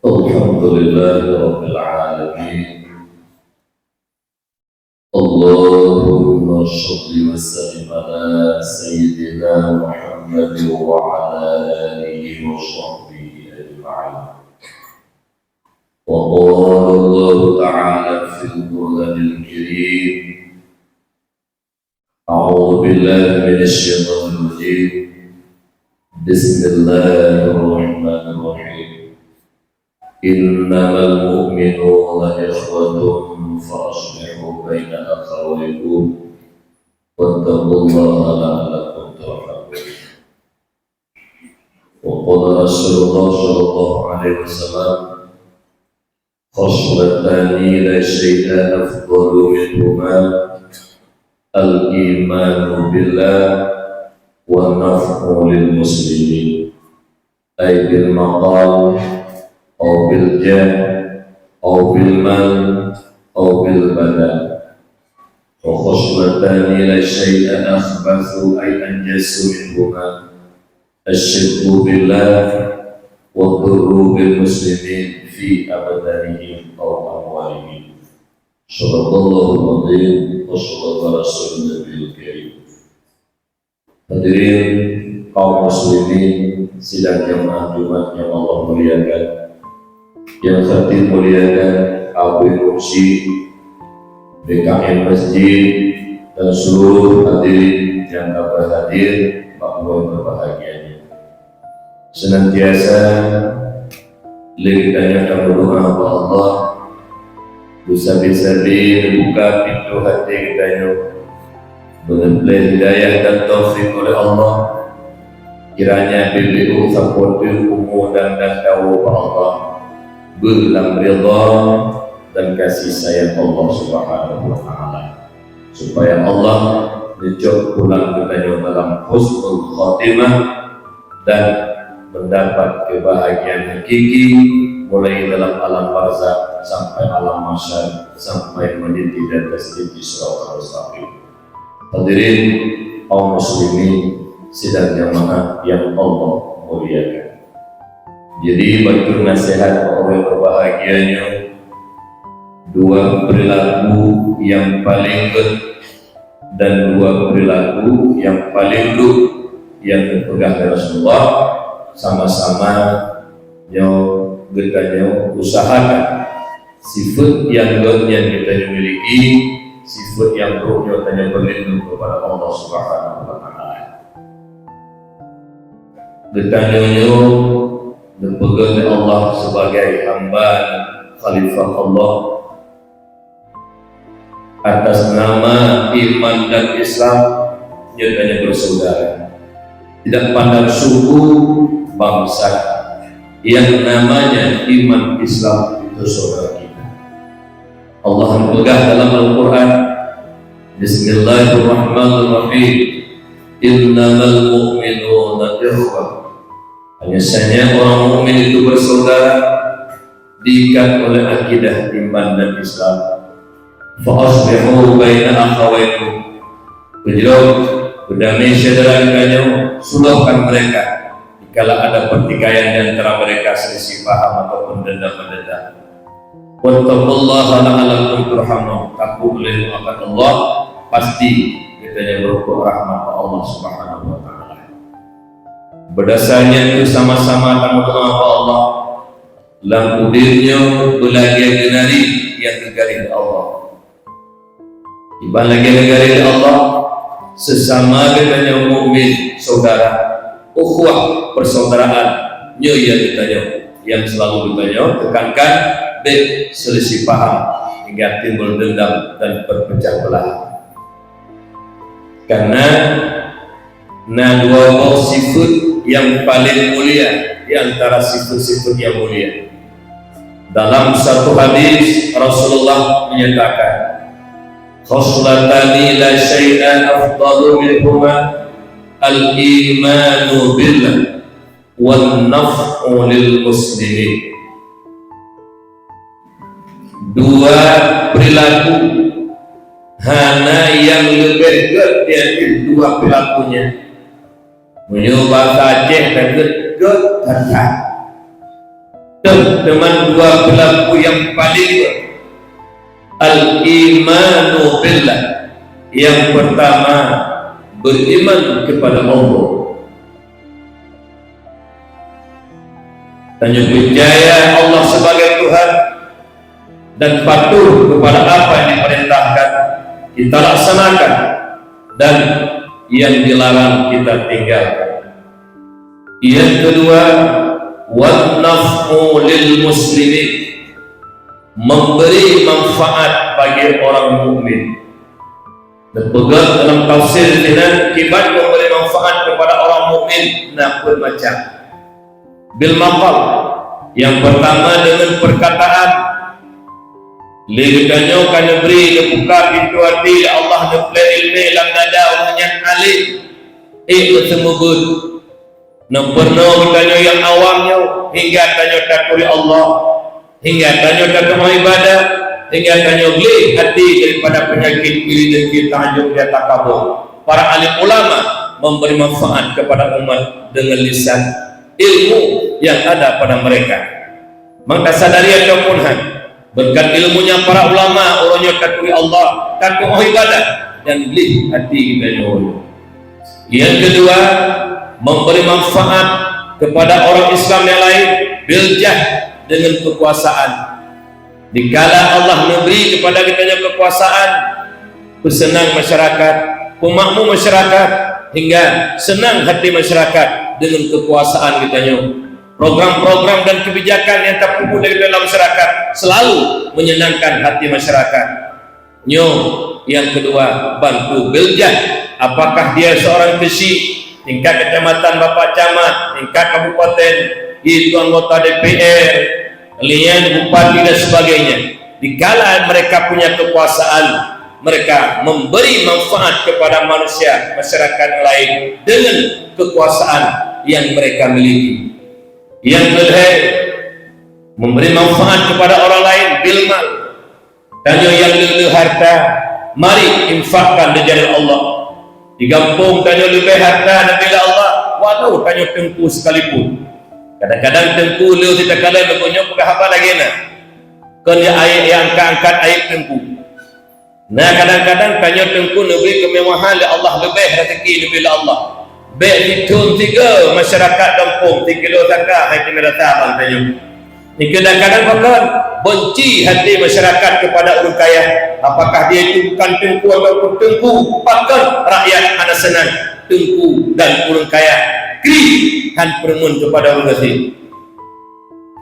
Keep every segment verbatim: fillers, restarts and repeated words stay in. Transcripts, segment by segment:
الحمد لله رب العالمين. اللهم صل وسلم على سيدنا محمد وعلى آله وصحبه أجمعين. وقال الله تعالى في القرآن الكريم: أعوذ بالله من الشيطان الرجيم. بسم الله الرحمن الرحيم. إنما المؤمنون إخوة فأصلحوا بين أخويكم واتقوا الله لعلكم ترحمون. وقال رسول الله صلى الله عليه وسلم: خصلتان لا شيء أفضل منهما، الإيمان بالله والنفع للمسلمين، أي بالمقال أو بالجاه أو بالمال أو بالبدن. وخصلتان لا شيء أخبث أي أنجس منهما، الشرك بالله والضر بالمسلمين في أبدانهم أو أموالهم. صدق الله العظيم وصدق رسول النبي الكريم. Hadirin kaum muslimin sidang jamaah Jumat yang Allah muliakan, yang khatib muliakan, Abu Mursyid, B K M Masjid, dan seluruh hadirin yang ka berhadir bak bulan berbahagia nyoe. Senantiasa lé geutanyoe tameudoa bak Allah, beusabe-sabe neubuka pintoe até geutanyoe, beuneuplé hidayah dan taufik oleh Allah. Kiranya beubiôh sapoe teuk umu dan, dan dawa bak Allah, beuh lam ridha dan kasih sayang Allah Subhanahu wa Ta'ala, supaya Allah neucok pulang geutanyoe dalam husnul khatimah dan mendapat kebahagiaan hakiki, mulai dalam alam barzakh sampai alam mahsyar, sampai meniti di atas titi Siratal Mustaqim. Hadirin kaum muslimin sidang jamaah yang Allah muliakan. Jadi, bacut nasihat bak ureuëng berbahagia nyoe, dua perilaku yang paling gét dan dua perilaku yang paling lheueh yang geupeugah lé Rasulullah, sama-sama nyoe geutanyoe usahakan sifeuet nyang gét nyan geutanyoe miliki, sifeuet nyang brok nyoe tanyoe berlindung kepada Allah Subhanahu wa Ta'ala. Geutanyoe nyoe geupeugét lé Allah sebagai hamba khalifah Allah. Atas nama iman dan Islam, nyoe tanyoe bersaudara. Tidak pandang suku, bangsa, yang namanya iman Islam itu saudara kita. Allah geupeugah dalam Al-Quran, Bismillahirrahmanirrahim. Innamal mu'minuna ikhwah. Hanya saja orang mukmin itu bersaudara diikat oleh akidah iman dan Islam. Fa aslihu baina akhawaikum. Beujroh, beudamé syedara geutanyoe, sulahkan mereka dikala ada pertikaian di antara mereka, selisih paham ataupun dendam-mendendam. Wattaqullaha la'allakum turhamun. Takut lé akan Allah, pasti geutanyoe beureumpok rahmat Allah Subhanahu wa Ta'ala. Berdasarnya itu sama-sama tameudoa bak Allah, lam udeb nyoe beulagée geunari nyang geugaréh lé Allah. Iban lagée geugaréh lé Allah, sesama geutanyoe mukmin saudara, ukhuwah persaudaraan nyoe nyang geutanyoe, nyang selalu geutanyoe tekankan, bék selisih paham hingga timbul dendam dan perpecah belah. Karena na dua boh sifeuet nyang paleng mulia di antara sifeuet-sifeuet nyang mulia. Dalam satu hadis, Rasulullah menyatakan, "Khoslatani la syai'a afdalu minhuma, al-imanu billah wan naf'u lil muslimin." Dua perilaku hana nyang leubeh gét di ateueh dua perilaku nyan. Meunyoe basa Aceh ka gét, gét that-that. Teuma dua peulaku nyang paleng, al-imanu billah. Nyang peurtama, beriman kepada Allah. Tanyoe peucaya Allah sebagai Tuhan dan patuh kepada apa yang diperintahkan, kita laksanakan, dan yang dilarang kita tinggalkan. Yang kedua, wan naf'u lil muslimin, memberi manfaat bagi orang mukmin. Neupeugah dalam tafsir sinan, kiban memberi manfaat kepada orang mukmin na peuet macam. Bil maqal, yang pertama dengan perkataan. Lé geutanyoe ka neubri neubuka pintoe até lé Allah, neuplé ileumé lam dada ureuëng nyan alim, ék meuseumeubeuet. Neupeureunoe geutanyoe nyang awam nyoe hingga tanyoe taturi Allah, hingga tanyoe tateu'oh ibadah, hingga tanyoe gleh até daripada peunyakét iri dengki, ta'ajub, ria, takabur. Para alim ulama memberi manfaat kepada umat dengan lisan ilmu yang ada pada mereka. Maka sadari ataupun han, berkat ilmunya para ulama, uroe nyoe taturi Allah, tateu'oh ibadah, dan gleh até geutanyoe. Yang kedua, memberi manfaat kepada orang Islam yang lain, bil jah, dengan kekuasaan. Dikala Allah neubri kepada geutanyoe kekuasaan, peuseunang masyarakat, peumakmu masyarakat, hingga seunang hati masyarakat dengan kekuasaan geutanyoe. Program-program dan kebijakan yang tapeubuet lé geutanyoe lam masyarakat selalu menyenangkan hati masyarakat. Nyoe nyang keudua, bantu bil jah. Apakah dia seorang keuchik, tingkat kecamatan, bapak camat, tingkat kabupaten, itu anggota D P R, lian bupati dan sebagainya. Dikala mereka punya kekuasaan, mereka memberi manfaat kepada manusia, masyarakat lain dengan kekuasaan yang mereka miliki. Yang kelhée, memberi manfaat kepada orang lain bil mal. Tanyoe nyang le-le harta, mari infakkan di jalan Allah. Di gampông tanyoe leubeh harta neubri lé Allah, walau tanyoe teungku sekalipun. Kadang-kadang teungku le sitakalon, lagée nyoe peugah haba lagée na. Kon ya ayek, ya angkat-angkat ayek teungku. Nah, kadang-kadang tanyoe teungku neubri keumewahan lé Allah, leubeh rezeki neubri lé Allah. Bék sithon sigoe masyarakat gampông sikilo saka hai teumé rasa bang tanyoe. Kadang-kadang pakon benci hati masyarakat kepada ureuëng kaya. Apakah dia itu bukan teungku ataupun teungku, pakon rakyat hana seunang, teungku dan ureuëng kaya kri han peureumeun kepada ureuëng gasien.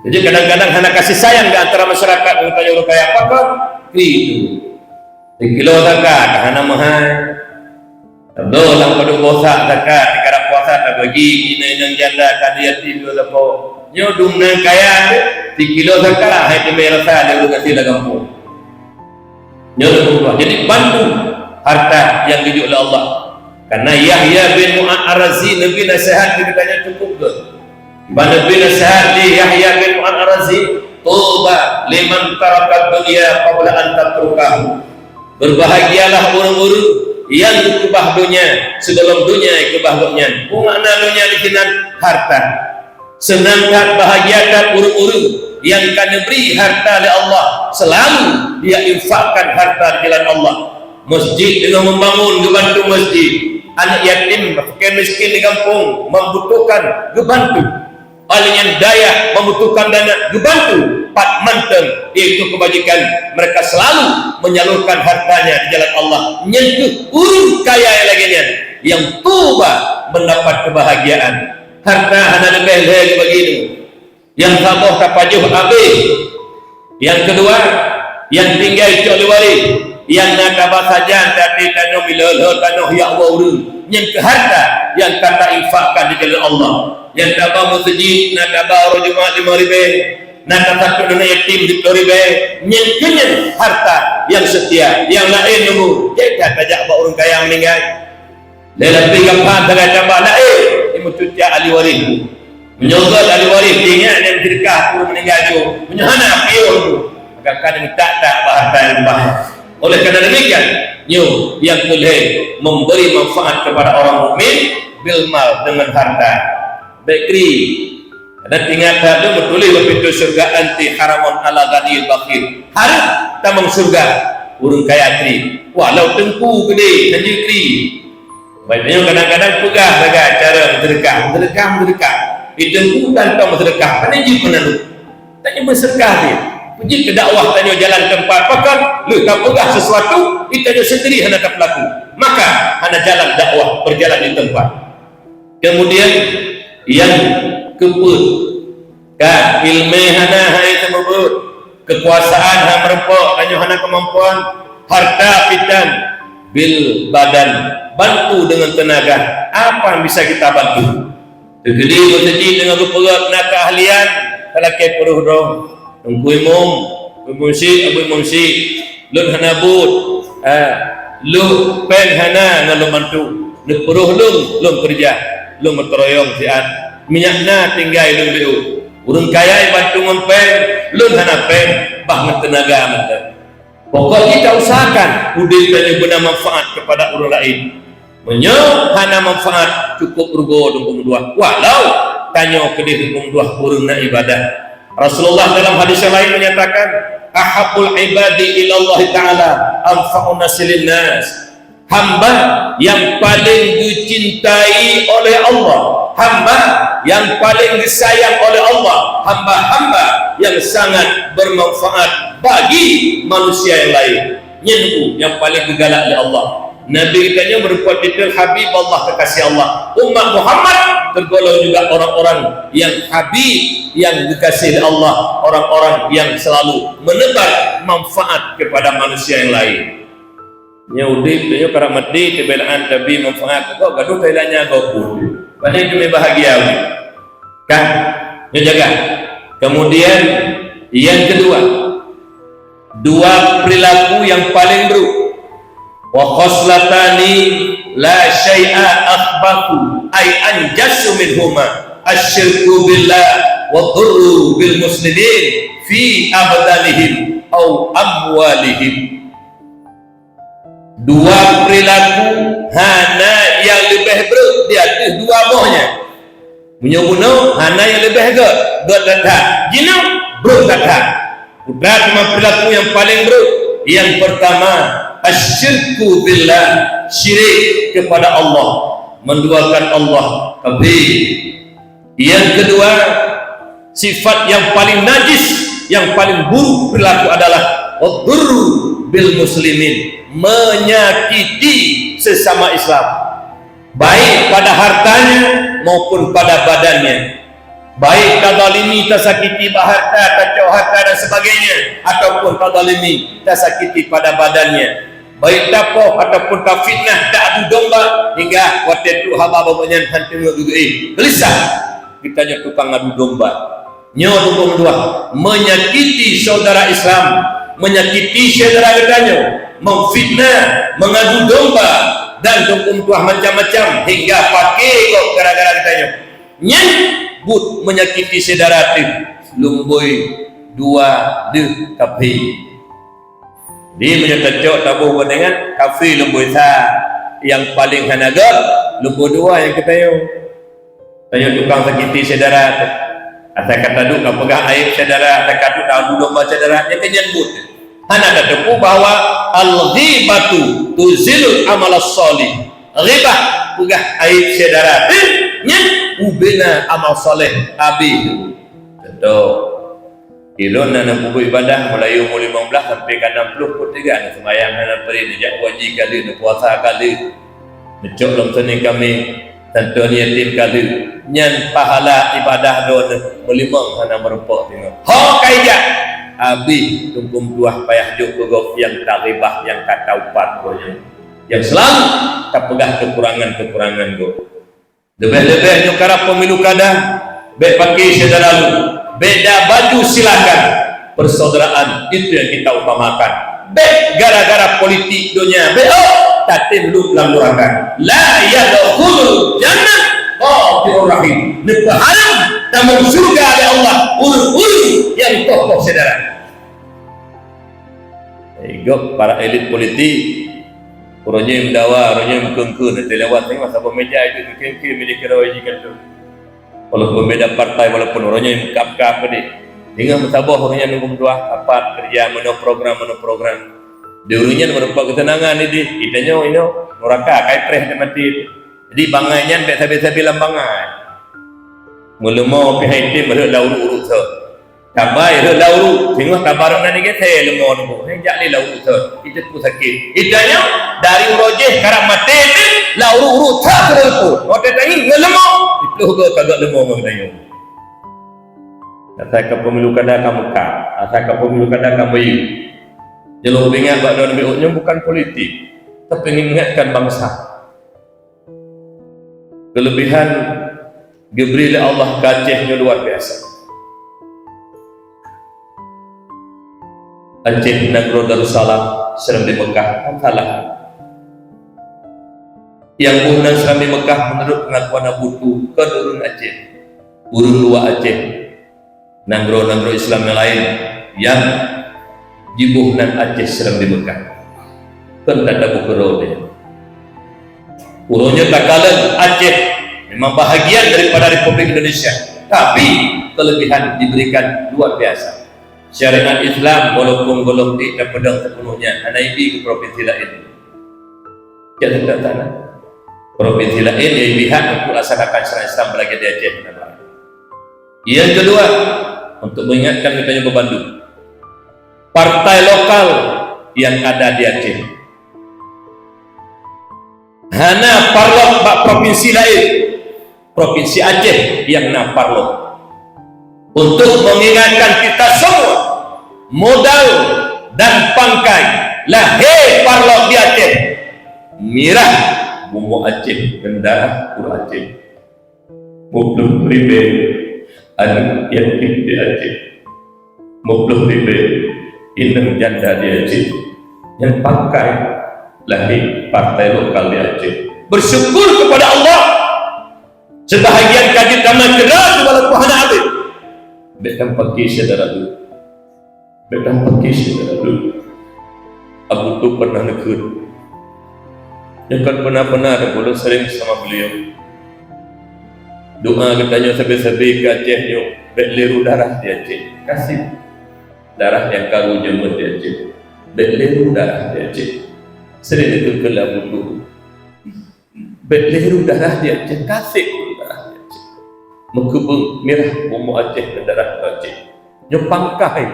Jadi kadang-kadang hana kasih sayang di antara masyarakat ureuëng kaya, ureuëng kaya pakon kri itu. Sikilo saka ka hana meuhai. Tabloe lam padub boh sak saka, di karab puasa tabagi inong-inong janda, ka yatim, dua lapo. Nyoe dum na kaya teuh, sikilo saka hai teumé rasa lé ureuëng gasien lam gampông. Nyoe leumbut tuha. Jadi bantu harta nyang geujok lé Allah. Karena Yahya bin Mu'ad Ar-Razi neubri naseuhat keu geutanyoe cukup göt. Ban neubri naseuhat lé Yahya bin Mu'ad Ar-Razi, "Tuba liman tarakad dunya qabla an tatrukahu." Berbahagialah ureuëng-ureuëng nyang geukeubah donya sigohlom donya geukeubah gobnyan. Peue makna donya disinan? Harta. Seunang that, bahagia that ureuëng-ureuëng nyang ka neubri harta lé Allah, seulalu dia infakkan harta di jalan Allah. Masjid teungoh meubangun, geubantu masjid. Aneuk yatim, fakir miskin di gampông membutuhkan, geubantu. Ahli nyang dayah membutuhkan dana, geubantu. Pat mantong, yaitu kebajikan, mereka selalu menyalurkan hartanya di jalan Allah. Nyan keuh ureuëng kaya nyang lagée nyan, nyang tuba mendapat kebahagiaan. Harta hana leubeh lhée geubagi nyoe. Nyang saboh tapajoh habéh. Nyang keudua, nyang tinggai cok lé waréh. Nyang na taba sajan, tapi tanoh milolo tanoh yak woe ureuëng. Nyang keu harta nyang ka tainfakkan di jalan Allah. Nyang taba meuseujid, na taba uroe Jumat limong ribée, na tasakot aneuk yatim siplôh ribée. Nyang keu nyan harta nyang seutia, nyang laén nunggu. Jai that tajak bak ureuëng kaya meuninggai. Lé lapéh gamphan sagai taba laén, imeucuca ahli waréh. Meunyoe göt ahli waréh, ingat dan seudeukah ureuëng meuninggai nyoe. Meunyoe hana, piôh nyoe. Maka ka neumita that bak harta nyang leubeh. Oleh karena demikian, nyoe nyang keu lhée, memberi manfaat kepada orang mukmin bil mal, dengan harta. Bék kri. Dan ingat that, lôn meutuléh bak pintoe syeuruga, "Anti haramun ala ghaniyil bakhil." Hareuem tamong syeuruga ureuëng kaya kri. Walau teungku keudeh, hana kri. Baik, nyoe kadang-kadang peugah lagée cara meuseudeukah, meuseudeukah, meuseudeukah. Di teungku dan tong meuseudeukah, pane jeuet meunan. Tanyoe meuseudeukah dia. Jeuet keu dakwah tanyoe jalan teumpat, pakon lheueh tapeugah sesuatu, di tanyoe sendiri hana tapeulaku. Maka hana jalan dakwah, berjalan di tempat. Kemudian nyang keupeuet, ka ileumé hana hai teumeubeuet, keukuasaan hana meureumpok, tanyoe hana keumampuan, harta pitan, bil badan, bantu dengan tenaga, apa yang bisa kita bantu. Teukeudi meuseujid deungon geupeugah na keahlian, talakée peureuh droe. Teungku Imum, Teungku Imum Syik, Abu Imum Syik, lôn hana buet, eh, lôn péng hana ngon lôn bantu. Neupeureuh lôn, lôn keureuja, lôn meuteurayong siat. Minyak na tinggai lôn beuet. Ureuëng kaya bantu ngon péng, lôn hana péng, bah ngon teunaga mantong. Pokok jih tausahakan udeb tanyoe beuna manfaat keupada ureuëng laén. Meunyoe hana manfaat, cukup rugoe dum peumeuduah, walau tanyoe keudeh dum peumeuduah ureuëng na ibadah. Rasulullah dalam hadis yang lain menyatakan, "Ahabbul ibadi ilallahi ta'ala anfa'un nasi linnas." Hamba yang paling dicintai oleh Allah, hamba yang paling disayang oleh Allah, hamba-hamba yang sangat bermanfaat bagi manusia yang lain. Nyan nyang paling geugalak lé Allah. Nabi geutanyoe meureumpok titel Habib Allah, kekasih Allah. Umat Muhammad tergolong juga orang-orang yang habib, yang dikasih oleh Allah, orang-orang yang selalu menebar manfaat kepada manusia yang lain. Nyoe udeb, nyoe karab maté, teubeulaan tabi manfaat keu gob, gadoh tailanya gob pun. Padahai teumé bahagia ulih. Kan? Nyoe jaga. Kemudian, yang kedua, dua perilaku yang paling buruk. "Wa khoslatani la syai'a akhbathu, ay anjasu minhuma, asyirku billah wa dhurru bil muslimin fi abdanihim au amwalihim." Dua perilaku hana nyang leubeh brok di ateueh dua boh nyan. Meunyoe bunoe hana nyang leubeh gét, gét that-that. Jinoe brok that-that. Peue teuma perilaku nyang paleng brok? Nyang peurtama, asyirku billah, syirik kepada Allah, menduakan Allah, kafir. Yang kedua, sifat yang paling najis, yang paling buruk perilaku adalah wadhurru bil muslimin, menyakiti sesama Islam, baik pada hartanya maupun pada badannya, baik tazalimi, tasakiti bak harta, tacok harta dan sebagainya, ataupun tazalimi, tasakiti pada badannya, baik tapoh ataupun tafitnah, taadu domba, hingga watée trok haba bak nyan han teungeut geuh, eh, geulisah. Geutanyoe tukang adu domba. Nyoe rukon dua, menyakiti saudara Islam, menyakiti syedara geutanyoe, memfitnah, mengadu domba, dan rukon tuah macam-macam hingga paké gob gara-gara geutanyoe. Nyan buet menyakiti syedara teuh, lumboi dua deuh kafé. Di meunyoe tacok taboh bandingan, kafé lumboi sa nyang paleng hana gét, lumboi dua nyang geutanyoe. Tanyoe tukang sakiti syedara teuh. Asai ka taduek ka peugah aéb syedara, asai ka taduek taadu domba syedara, nyan keuh nyan buet. Hana tateupeue bahwa al-ghibatu tuzilul amalas shalih. Ghibah, peugah aéb syedara teuh, nyan ubena amal saleh abéh. Contoh, Ilôn na neupeubuet ibadah meulayeue umur limong blaih sampai ka nam ploh, peuet teuga neuseumayang hana peuré, neujak haji ka lheueh, neupuasa ka lheueh, neucok lom seunin kaméng, santoh yatim ka lheueh. Nyan pahala ibadah droeneuh meulimong hana meurumpok singoh. Ho ka ijak, abéh tungkôm tuah payah jok keu gob nyang taghibah, nyang ka taupat gobnyan, nyang seulalu tapeugah keukurangan-keukurangan gob. Leubeh-leubeh nyoe karab pemilu kada, bék paké syedara lôn, beda baju silakan, persaudaraan itu yang kita utamakan. Bék gara-gara politik donya, bék, oh, tatem lut lam nuraka. La yadkhulul jannah qati'ur rahim. Neupeuharam tamong syeuruga lé Allah ureuëng-ureuëng nyang poh-poh syedara. Eh, gob para elit politik, uroe nyoe meudawa, uroe nyoe meukeuen-keuen, teuh lewat tengok saboh meja itu, meukeuen-keuen, milih keudroe jih keu tu. Walaupun beda partai, walaupun uroe nyoe meukat-kat peudeh. Singoh meusaboh uroe nyan nunggu meutuah, rapat, keureuja, meunoe program, meunoe program. Di uroe nyan meurumpok keuseunangan ideh, geutanyoe inoe nuraka, kai preh dan maté. Jadi bangai nyan bèk sabe-sabe lam bangai. Meuleumo pih hai tem rhot lam uruek-uruek sot. Tabai rhot lam uruek, singoh tabarok na geusé leumo nunggu. Hai jak lé lam uruek sot, itu pun sakét. Geutanyoe dari uroe jih karab maté tem lam uruek-uruek sot. Watèe tangieng ngon leumo, ipluh goe ka gèt leumo ngon geutanyoe. Asai ka pemilu kada ka meukat, asai ka pemilu kada ka meuyeue. Nyang lôn peuingat bak droeneuh nyoe bukan politik, tapi ingin mengingatkan bangsa. Kelebihan geubri lé Allah keu Aceh nyoe luar biasa. Aceh nanggroe Darussalam, seurang di Meukah, kan salah. Nyang boh nan seurang di Meukah, meunurot peungakuan Abu Tu, kon ureueng Aceh, ureueng luwa Aceh. Nanggroe-nanggroe Islam nyang laén nyang jiboh nan Aceh seurang di Meukah. Kon tataboh keudroe nyan. Uroe nyoe takalon Aceh memang bahagian daripada Republik Indonesia, tapi kelebihan diberikan luar biasa. Syariat Islam walaupun gohlom di tapeudong sepenuhnya, hana ibi keu provinsi laén. Jadi tak sana. Provinsi laén nyang ibi hak untuk laksanakan syariat Islam belajar di Aceh. Yang kedua, untuk mengingatkan geutanyoe beubandum, partai lokal yang ada di Aceh. Hana parlok bak provinsi laén, provinsi Aceh nyang na parlok. Untuk mengingatkan kita semua, modal dan pangkai lahé parlok di Aceh. Mirah bumoe Aceh ngon darah ureueng Aceh. Muplôh ribèe aneuk yatim di Aceh. Muplôh ribèe inong janda di Aceh. Nyang pangkai lahé partai lokal di Aceh. Bersyukur kepada Allah, sebahagian ka jeuet tamah keudroe walaupun hana habéh. Bèk tampaki syedara lôn. Bèk tampaki syedara lôn. Abu Tu pernah neukheun. Nyoe kon peuna-peuna, ulôn sering sama beliau. Doa geutanyoe sabe-sabe keu Aceh nyoe, bèk lé ru darah di Aceh. Kasih darah nyang karu jeuet di Aceh. Bèk lé ru darah di Aceh. Sering neukheun lé Abu Tu. Bèk lé ru darah di Aceh, kaseh ru darah di Aceh. Meukeubeueng mirah bumoe Aceh ngon darah Aceh. Nyoe pangkai.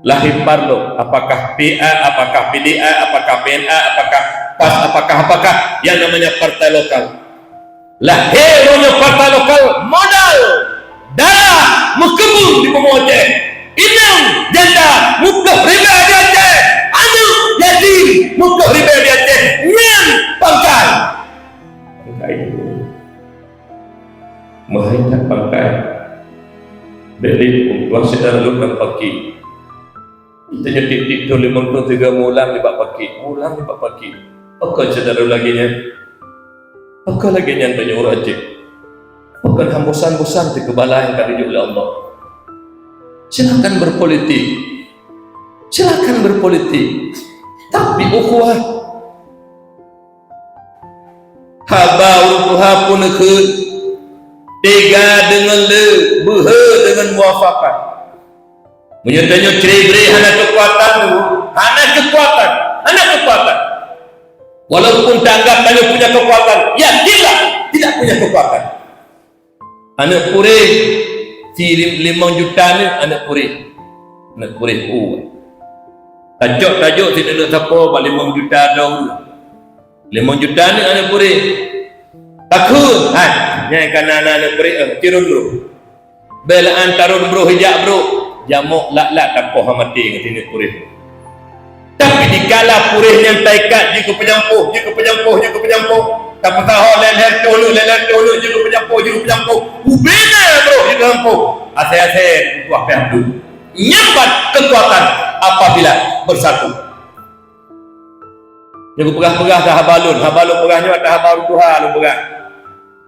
Lahé parlok, apakah P A, apakah P D A, apakah P N A, apakah PAS, apakah, apakah yang namanya partai lokal. Lahé uroe nyoe partai lokal, modal darah meukeubeueng di bumoe Aceh. Inong janda muplôh ribèe di Aceh, aneuk yatim muplôh ribèe di Aceh. Nyan pangkai. Pangkai. Meuhai that pangkai. Bèk lé peue syedara lôn tampaki. Tanyoe tiep-tiep thôn limong thôn sigoe meuulang nibak paki, meuulang nibak paki. Pakon syedara lagèe nyan? Pakon lagèe nyan tanyoe ureueng Aceh? Pakon han bosan-bosan teukeubala nyang ka geujok lé Allah? Silakan berpolitik. Silakan berpolitik. Tapi ukhuwah. Haba ureueng tuha peuneukheun, teuga deungon le, beuhe deungon mufakat. Meunyoe tanyoe cre-bre hana keukuatan, hana keukuatan, hana keukuatan. Walaupun taanggap tanyoe punya keukuatan, yakinlah tidak punya keukuatan. Aneuk puréh, si lim-, limong juta ni aneuk puréh. Aneuk puréh, oh. Tajok-tajok si aneuk sapo bak limong juta dong. Limong juta ni aneuk puréh. Takheun, hai, nyang kana na aneuk puréh, eh, tiron dulu. Bèk lé an taron broh ijak broh, jamok lat-lat tapoh maté ngon tineuk puréh. Tapi dikala puréh nyan taikat jeuet keu peunyampôh, jeuet keu peunyampôh, jeuet keu peunyampôh, tapeusaho lhèe-lhèe reutôh aneuk, lhèe-lhèe reutôh aneuk, jeuet keu peunyampôh, jeuet keu peunyampôh, ubena broh jeuet keu peunyampôh, asèe-asèe tuah pih abdul. Nyan ban keukuatan apabila beusatu. Nyang geupeugah-peugah dah haba lôn, haba lôn peugah nyoe ata haba ureueng tuha lôn peugah.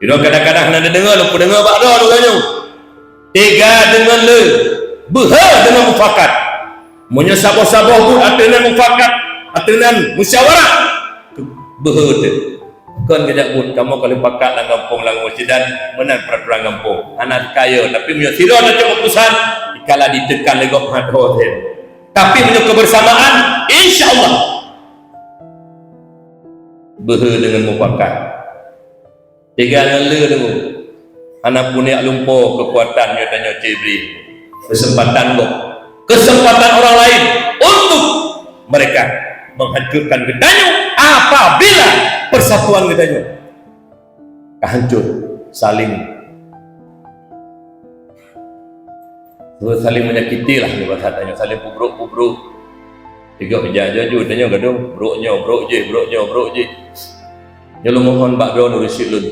Sidroe kadang-kadang hana neudeungoe, lôn peudeungoe bak droe lôn nyoe. Teuga deungon le, beuhe deungon mufakat. Meunyoe saboh-saboh buet ateueh nan mufakat, ateueh nan musyawarah, beuhe teuh. Kon geujak buet, kamoe ka lheueh pakat lam gampông, lam meusidan, meunan peuraturan gampông. Hana kaya, tapi meunyoe sidroe tacok keuputusan, dikala diteukan lé gob meuhadô thèn. Tapi meunyoe kebersamaan, insya Allah, beuhe deungon mupakat. Tiga ngon le deungon. Hana peuneuk lumpoe keukuatan nyoe tanyoe cibri. Kesempatan gob. Kesempatan orang lain untuk mereka menghancurkan geutanyoe apabila persatuan geutanyoe ka hancur, saling, saling menyakiti lah, bahasa tanyoe, saling pubrok-pubrok. Tiga ija jaju tanyoe gadoh, brok nyoe, brok jih, brok nyoe, brok jih. Nyoe lôn mohon bak droeneuh ureueng syik lôn.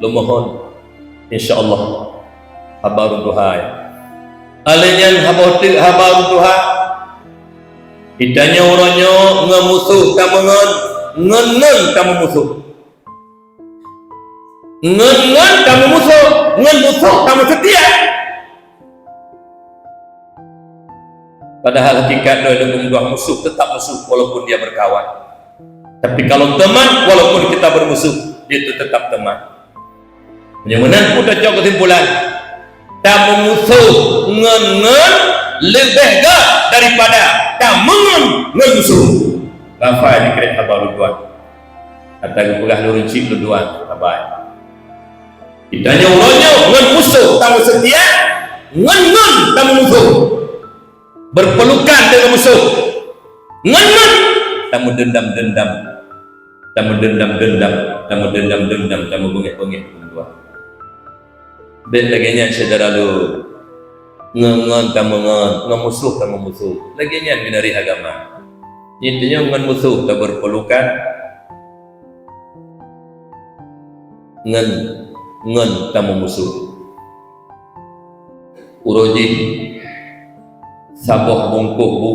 Lôn mohon, insya Allah, haba ureueng tuha, ya. Alèh nyan haba teuk haba ureueng tuha. Geutanyoe uroe nyoe ngon musoh tameungon, ngon ngon tameumusoh. Ngon ngon tameumusoh, ngon musoh tameuseutia. Padahal hakikat nyoe lôn peugah, musoh tetap musoh walaupun dia berkawan. Tapi kalau teman, walaupun kita bermusuh, dia itu tetap teman. Meunyoe meunan pun tacok keusimpulan, tameumusoh ngon ngon leubeh göt daripada tameungon ngon musoh. Rafa dikreut haba lôn tuan. Ata geupeugah lôn cit lôn tuan, rafa. Geutanyoe uroe nyoe ngon musoh tameuseutia, ngon ngon tameumusoh. Berpelukan dengan musoh. Ngon ngon tameudendam-dendam. Tameudendam-dendam, tameudendam-dendam, tameubeungéh-beungéh ngon dua. Bèk lagèe nyan syedara lôn. Ngon ngon tameungon, ngon musoh tameumusoh. Lagèe nyan geunari agama. Nyan tanyoe ngon musoh taberpelukan, ngon ngon tameumusoh. Uroe jih saboh bungkôh bu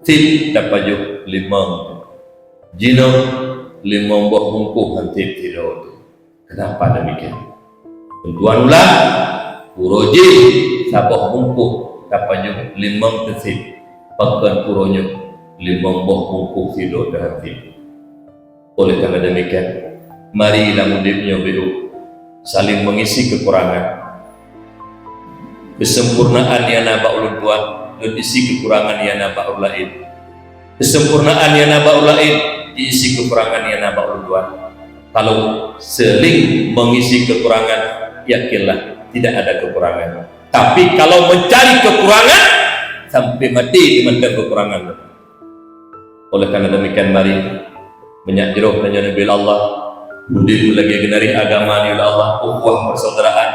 sép tapajoh limong. Jinoe limong boh bungkôh han sép sidroe. Kenapa demikian? Tuan ulang, uroe jih saboh bungkôh tapajoh limong teusép, pakon uroe nyoe limong boh bungkôh sidroe teuhan sép. Oleh karena demikian, mari lam udép nyoe beuh saling mengisi kekurangan. Kesempurnaan nyang na bak ulôn tuan, lôn isi kekurangan nyang na bak ureueng laén. Kesempurnaan nyang na bak ureueng laén, diisi kekurangan nyang na bak ulôn tuan. Kalau saling mengisi kekurangan, yakinlah tidak ada kekurangan. Tapi kalau mencari kekurangan, sampai mati di mantong kekurangan. Oleh karena demikian, mari meunyoe jroh tanyoe neubi lé Allah, udép lagèe geunari agama neubi lé Allah, ukhuwah persaudaraan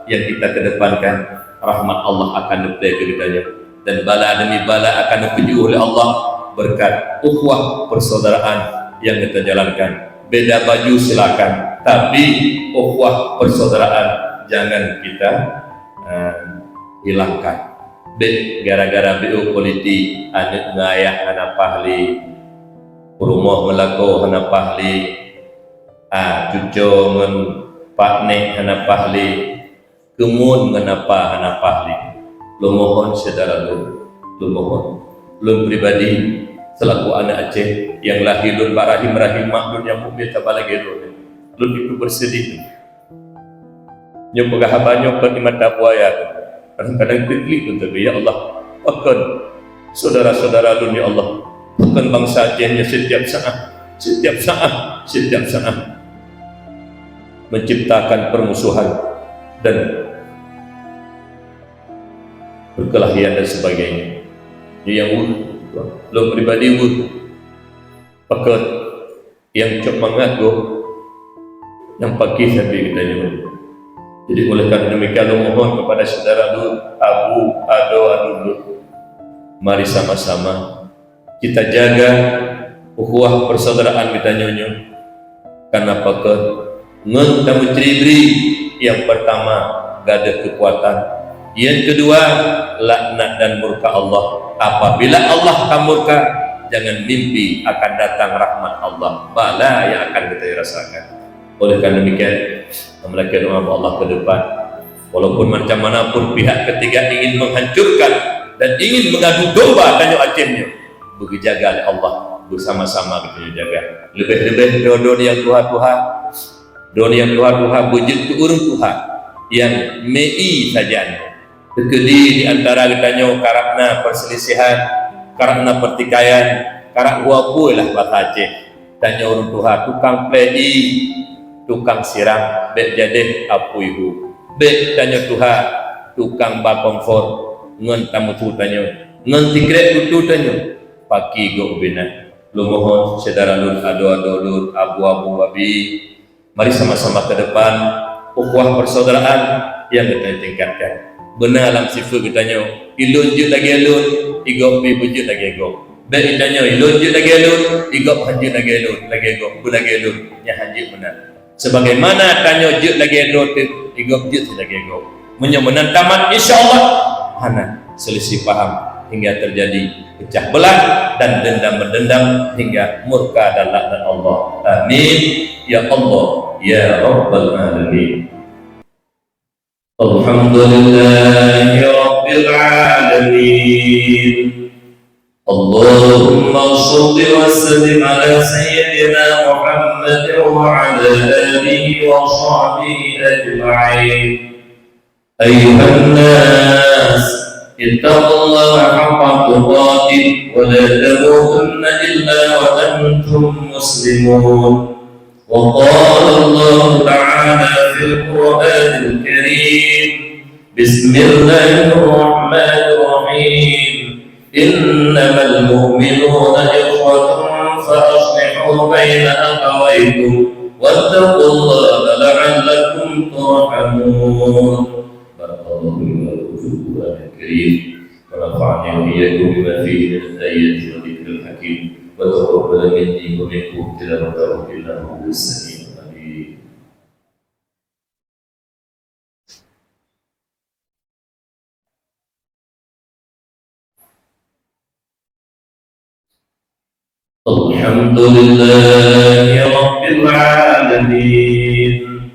yang kita kedepankan, rahmat Allah akan neupeu keu geutanyoe, dan bala demi bala akan neupeujiôh lé Allah berkat ukhuwah persaudaraan yang kita jalankan. Beda baju silakan, tapi ukhuwah persaudaraan jangan kita, eh, hilangkan. Bèk gara-gara beuh politik, aneuk ngon ayah hana paih lé, peurumoh ngon lakoe hana paih lé, a, cucoe ngon paknek hana paih lé, keumuen ngon apa hana paih lé. Lôn mohon syedara lôn, lôn mohon. Lôn pribadi, seulaku aneuk Aceh nyang lahé lôn bak rahim-rahim mak lôn nyang mumet saba lagèe lôn, lôn itu bersedih. Nyoe peugah haba nyoe kon di mata buaya. Kadang-kadang teuklik pun tapi, "Ya Allah, pakon syedara-syedara lôn, ya Allah, pakon bansa Aceh nyoe setiap saat, setiap saat, setiap saat menciptakan permusuhan dan perkelahian dan sebagainya." Nyoe nyang weueh, lôn pribadi weueh. Pakon nyang cok mangat gob, nyang pakéh sabe geutanyoe. Jadi, oleh karena demikian, lôn mohon kepada syedara lôn, abu, adoe, adoe lôn, mari sama-sama kita jaga ukhuwah persaudaraan geutanyoe nyoe. Karena pakon? Ngon tameucri-bri, nyang peurtama, gadôh keukuatan. Nyang keudua, laknat dan murka Allah. Apabila Allah ka murka, jangan mimpi akan datang rahmat Allah. Bala nyang akan geutanyoe rasakan. Oleh karena demikian, meulakèe doa bak Allah keu depan. Walaupun macam mana pun pihak ketiga ingin menghancurkan dan ingin mengadu domba tanyoe Aceh nyoe, beugeujaga lé Allah. beusama-sama geutanyoe jaga. Leubeh-leubeh droe-droe nyang tuha-tuha, droe nyang tuha-tuha beujeuet keu ureuëng tuha nyang meu-ie sajan. Teukeudi di antara geutanyoe karab na peuseulisihan, karab na peutikaian, karab huapue lah basa Aceh. Tanyoe ureuëng tuha tukang plei ie, tukang siram, bék jadeh apui hu. Bék tanyoe tuha tukang ba kompor ngon tameusu tanyoe, ngon sikrek tutu tanyoe, paki gob ubena. Lôn mohon syedara lôn, adoe-adoe lôn, abu-abu abi, mari sama-sama ke depan ukhuwah persaudaraan nyang geutanyoe tingkatkan. Beuna lam sifeuet geutanyoe, ilôn jeuet lagée lôn, igob pih beujeuet lagée gob. Bék itanyoe, ilôn jeuet lagée lôn, igob han jeuet lagée lôn, lagée gob, beulagée lôn, nyan han jeuet meunan. Sebagaimana tanyoe jeuet lagée droe teuh, igob jeuet lagée gob. Meunyoe meunan tamat, insya Allah hana seulisih paham hingga teujadi peucah beulah dan dendam-meudendam hingga murka dan laknat Allah. Amin ya Allah ya Rabbal Alamin. Alhamdulillahi Rabbil Alamin. Allahumma shalli wa sallim ala sayyidina Muhammad wa ala alihi wa sahbihi ajma'in. Ayyuhan nas, ittaqullaha haqqa tuqatih wa la tamutunna illa wa antum muslimun. Wa qala Allahu ta'ala fil Qur'anil Karim, Bismillahirrahmanirrahim. Innamal mu'minuna ikhwatun fa aslihu baina akhawaykum wattaqullaha la'allakum turhamun. Barakallahu li wa lakum fil Qur'anil Karim. Wa nafa'ani wa iyyakum bima fihi minal ayati wa dzikril hakim. Wa taqabbala minni wa minkum tilawatahu innahu huwas sami'ul alim. Alhamdulillahi Rabbil Alamin.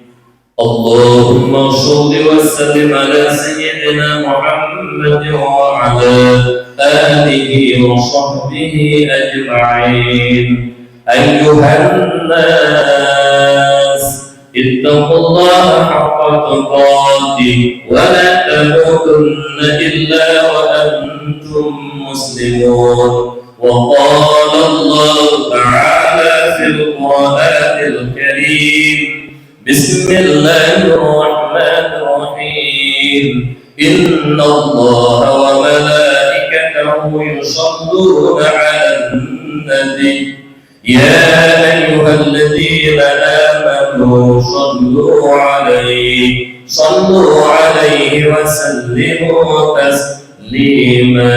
Allahumma shalli wa sallim ala sayyidina Muhammad wa ala alihi wa sahbihi ajma'in. Ayyuhan nas, ittaqullaha haqqa tuqatih wa la tamutunna illa wa antum muslimun. Wa qala Allahu ta'ala fil Qur'anil Karim, Bismillahirrahmanirrahim. Innallaha wa malaikatahu yusalluna 'alan nabi. Ya ayyuhalladzina amanu sallu 'alaihi, sallu 'alaihi wa sallimu taslima.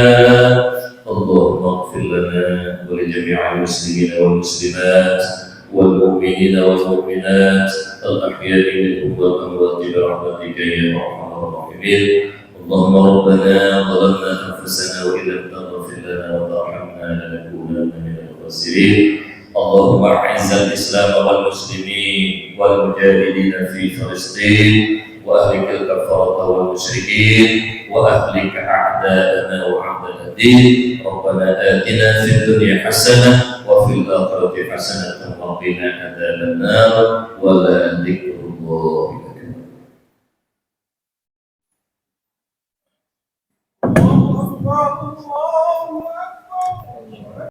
Allahumma ighfir lana wa li jami'il muslimina wal muslimat wal mu'minina wal mu'minat al ahya'i minhum wal amwati bi rahmatika ya arhamar rahimin. Allahumma rabbana zalamna anfusana wa illam taghfir lana wa tarhamna lanakunanna minal khasirin. Allahumma a'izzal Islam wal muslimin wal mujahidin fi Filistin wa ahlikil kafarata wal musyrikin wa ahlik a'da'ana wa a'da'ad din. Rabbana atina fid dunya hasanah wa fil akhirati hasanatan wa qina adzabannar. Wa la dzikrullahi akbar.